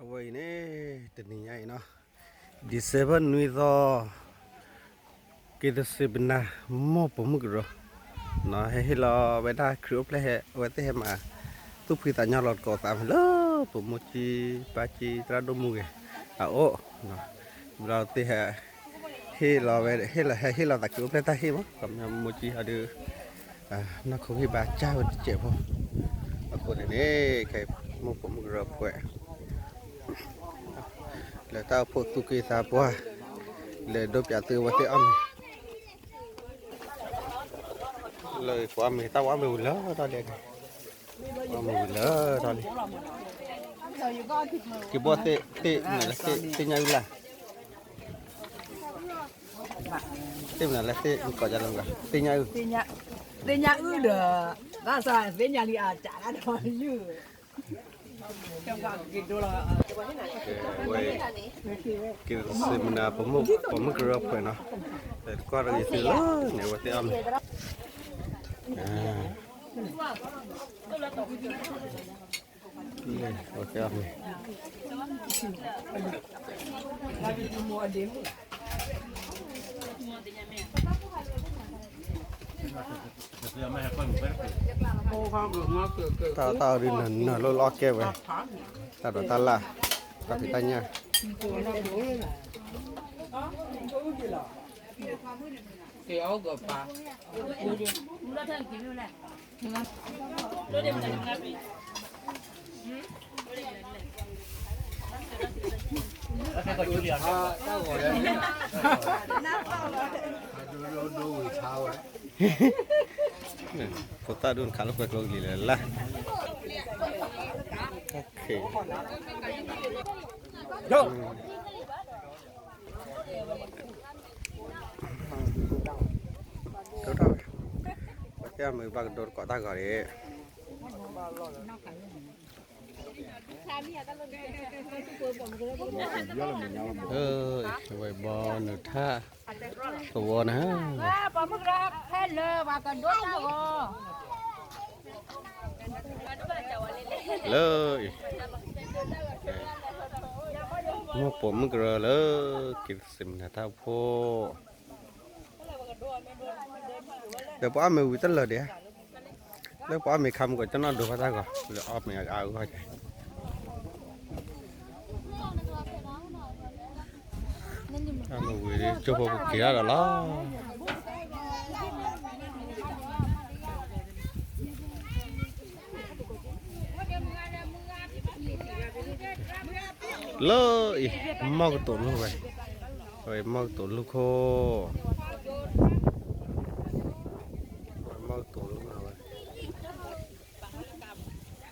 အဝဲအံၤန့ၣ် တနံၤညါအံၤနီၤ December နွံသီ က့ၤသစ့ပနၤ မိၢ်ပိာ်မုၣ်ကရၢ ဟဲဟ့ၣ်လီၤဝဲဒၣ်ခရံာ်အိၣ်ဖျဲၣ်ဟဲ အဝဲသ့ၣ်ဟဲမၤ သူၣ်ဖှံသးညီလီၤသကိးသးမးလၢ ပိာ်မုၣ်ကၠံပၢ်ကၠံသရၣ်ဒိၣ်မူဂ့ၤ အအိၣ် ဘျီသ့ၣ်ဟဲ ဟ့ၣ်လီၤဝဲ ဟဲဟ့ၣ်လီၤသးခရံာ်အိၣ်ဖျဲၣ်တၢ်ဟ့ၣ်မး ခီပညီမိၢ်ကၠံဟီဒုး နီၢ်ခိဟ့ၣ်ဘါစၢ်ဝဲတစဲးဖိ အဃိန့ၣ်န့ၣ် ခဲအံၤမိၢ်ပိာ်မုၣ်ကရၢဖှဲး လၢတၢ်အိၣ်ဖှိၣ်သူၣ်က့သးပှၢ် လဲၤဒိပၠးသုဝဲသ့ၣ်အီၣ်မ့ၤ လၢပှၤအီၣ်မ့ၤ တၢ်ပှၤအီၣ်မ့ၤဝံၤလၢထီၣ်လံ အီၣ်မ့ၤဝံၤလၢထီၣ်လံ က့ၤဘီၣ်သ့ၣ် သ့ၣ်ညါအုလၢ် သ့ၣ်မနုၤလဲၣ် သ့ၣ်မနုၤကိးဒ်လဲၣ်မတၤ သ့ၣ်ညါအု သ့ၣ်ညါအုဒီး ဘၣ်ဆၣ်သ့ၣ်ညါလံအတၢ်လၢဒီးယုၢ် က့ၤသစ့ပနၤ ပိာ်မုၣ်ကရၢဖှဲးနီၤ တကွၢ်တဂ့ၤသုလီၤန့ၣ် အဝဲသ့ၣ်အီၣ်မ့ၤ အဝဲသ့ၣ်အီၣ်မ့ၤ တၢ်အီၣ်တၢ်အီဒုးနၢၤနၢၤလီၤလီၤကဲဝဲ တၢ်ဒိးတၢ်လၢ် တၢ်ဖံးတၢ်ညၣ် ဖိသၣ်ဒိၣ်နခးလၢကွဲကျိကလံၤလၢ်လၢ် ပှၤတဲအမုာ် ဘၣ်ကဒိတကိးတၢ်ဂီၤန့ၣ် ဝဲဘီနုာ်ထၣ် သဝီန့ၣ် လၢအံၤ မိၢ်ပိာ်မုၣ်ကရၢလၢ က့ၤသစ့မနၤတၢ်အိၣ်ဖှိၣ် ဒီးပှၤအီၣ်မ့ၤဝံၤတလၢာ်ဒံးဧါ, လၢပှၤအီၣ်မ့ၤခါမုၢ်ကီး ကၠီနီၣ်ဒိးဘၣ်တၢ်ဂီၤ လၢအီၣ်မ့ၤအါအါဂီၢ်ဂီၢ်ကဲ, အီၣ်မ့ၤဝံၤ ကၠိဖိကက့ၤဒၣ်ဒီးလီၤ. လၢအံၤ မီၢ်ကတိၤလူၢ်ဝဲ, အဝဲမီၢ်ကတိၤလူၢ်ခိၣ်, မီၢ်ကတိၤလူၢ်ဝဲ